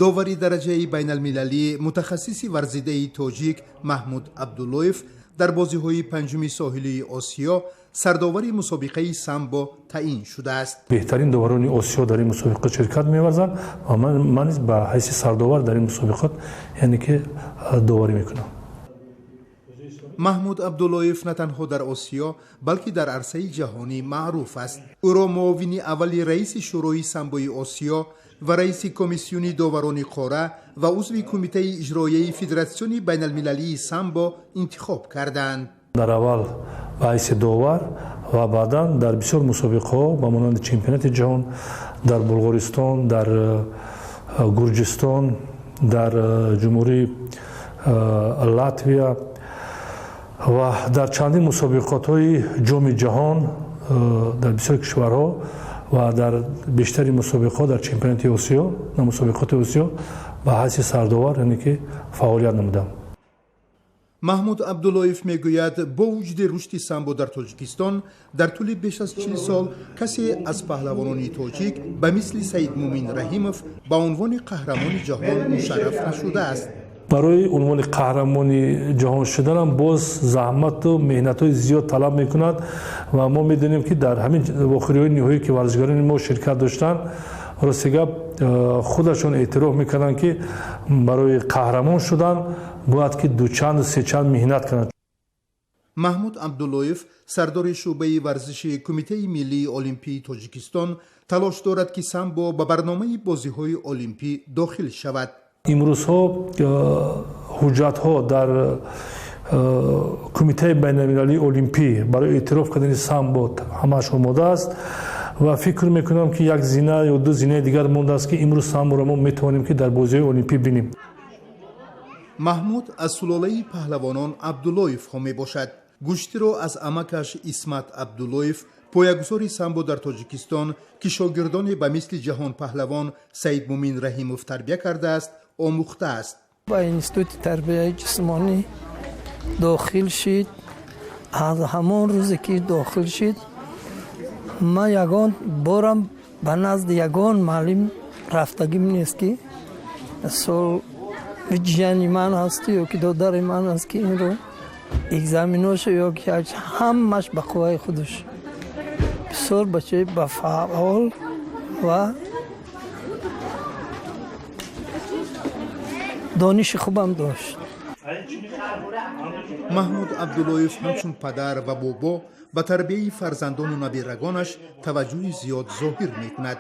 Довари дараҷаи байналмилалӣ, мутахассиси варзидаи тоҷик Маҳмуд Абдуллоев дар бозиҳои панҷуми соҳилии Осиё сардовари мусобиқаи самбо таъин шудааст. Беҳтарин доварони Осиё дар ин мусобиқа ширкат меварзанд ва ман низ ба ҳайси сардовар дар ин мусобиқот, яъне ки доварӣ мекунам. Маҳмуд Абдуллоев на танҳо дар Осиё, балки дар арсаи ҷаҳонӣ маъруф аст. Ӯро муовини аввали раиси Шӯрои самбои Осиё ва раиси комиссиони доварони қора ва узви кумитаи иҷроияи Федератсиони байналмилалии самбо интихоб карданд. Дар аввал ба ҳайси довар ва баъдан дар бисёр мусобиқаҳо ба монанди чемпионати ҷаҳон дар Булғористон, дар Гурҷистон, дар Ҷумҳурии Латвия ва дар чандин мусобиқотҳои ҷоми ҷаҳон дар бисёр кишварҳо ва дар бештари мусобиқаҳо дар чемпионати Осиё, дар мусобиқоти Осиё ба ҳайси сардовар, яъне ки фаъолият намудам. Маҳмуд Абдуллоев мегӯяд, бо вуҷуди рушди самбо дар Тоҷикистон дар тӯли беш аз 40 сол касе аз паҳлавонони тоҷик ба мисли Саидмумин Раҳимов ба унвони қаҳрамони ҷаҳон мушарраф нашудааст. Барои унвони қаҳрамони ҷаҳон шуданам боз заҳмату меҳнатҳои зиёд талаб мекунад ва мо медонем, ки дар ҳамин вохӯриҳои ниҳоӣ, ки варзишгарони мо ширкат доштанд, рости гап, худашон эътироф мекарданд, ки барои қаҳрамон шудан бояд ки дучанду сечанд меҳнат кунанд. Маҳмуд Абдуллоев, сардори шӯъбаи варзиши Кумитаи миллии олимпии Тоҷикистон, талош дорад, ки самбо ба барномаи бозиҳои олимпӣ дохил шавад. Имрӯзҳо ҳуҷҷатҳо дар Кумитаи байналмилалии олимпӣ барои эътироф кардани самбо ҳамааш омода аст ва фикр мекунам, ки як зина ё ду зинаи дигар мондааст, ки имрӯз самборо мо метавонем, ки дар бозиҳои олимпӣ бинем. Маҳмуд аз сулолаи паҳлавонон Абдуллоевҳо мебошад. Гӯштиро аз амакаш Исмат Абдуллоев, поягузори самбо дар Тоҷикистон, ки шогирдоне ба мисли ҷаҳонпаҳлавон Саидмумин Раҳимов тарбия кардааст, омӯхтааст. Ба институти тарбияи ҷисмонӣ дохил шид. Аз ҳамон рӯзе ки дохил шид, ман ягон борам ба назди ягон муаллим рафтагим нест, ки сол ҷияни ман ҳасту ё ки додари ман аст, ки инро экзаменоша ё ки ҳамаш ба қувваи худаш. Бисёр бачаи бафаъол ва дониши хубам дошт. Маҳмуд Абдуллоев ҳамчун падар ва бобо ба тарбияи фарзандону набирагонаш таваҷҷӯҳи зиёд зоҳир мекунад.